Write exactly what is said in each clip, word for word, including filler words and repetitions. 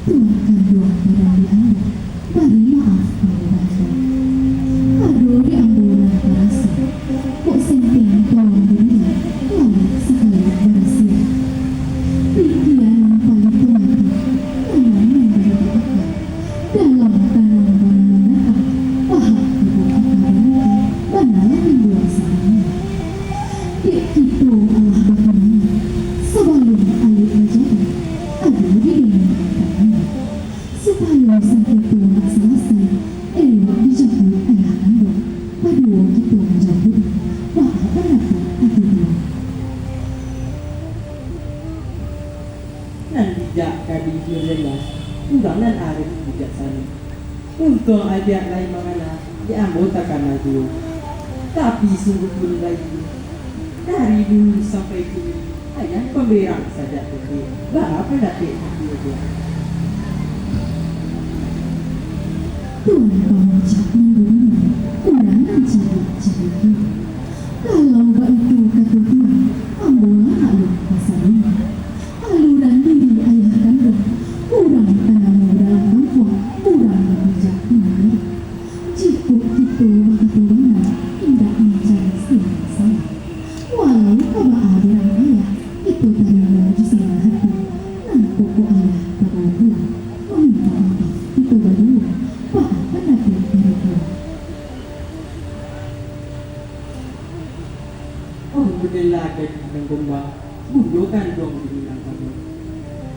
Tuan kanduang badan di ambo, bari maaf ambo bahaso. Ado di ambo nan taraso, kok sentiang tolong dibia, lalok sakali barasiah. Pikia nan palito mati, tanang nan bari diakah. Dalam tanang bana mandatang, paham ibu aka barati, bana lah timbua sabananyo. Dek kito alah batunangan, sabalun alek bajadi, ado di dengekan tangan. Supayo sangketo nak salasai, elok dijapuik ayah kanduang, paduo kito manjapuiknyo, baa pandapek ati tuan? Nan bijak gadih Nurlela, urang nan arif bijaksano. Untuang adiak lai mangana, dek ambo takana juo. Tapi sungguahpun lai, dari dulu sampai kini, ayah pamberang sajak kecik. Baa pandapek ati adiak? Tuan pangecek nan buliah, urang nan cadiak cadiak. Kalau baitu kato tuan, ambo lah maklum kasadonyo. Aluran diri ayah kanduang, urang tanamo dalam kampuang, urang nan bijak nan baik. Jikok kito bakato bana, indak mancari sinan salah. Walau ka baa dek ayah, kito tarimo jo sanang hati. Nan pokok ayah tabawa pulang, mamintak maaf kito baduo, baa pandapek dari tuan? Oh, Nurlela gadih nan gombang, bundo kanduang di Minangkabau.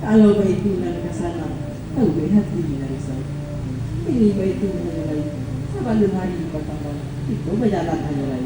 Kalau baitu nan ka sanang, tau dek hati nan risau. Kini baitu hanyo lai, sabalun hari batambah, kito bajalan hanyo lai.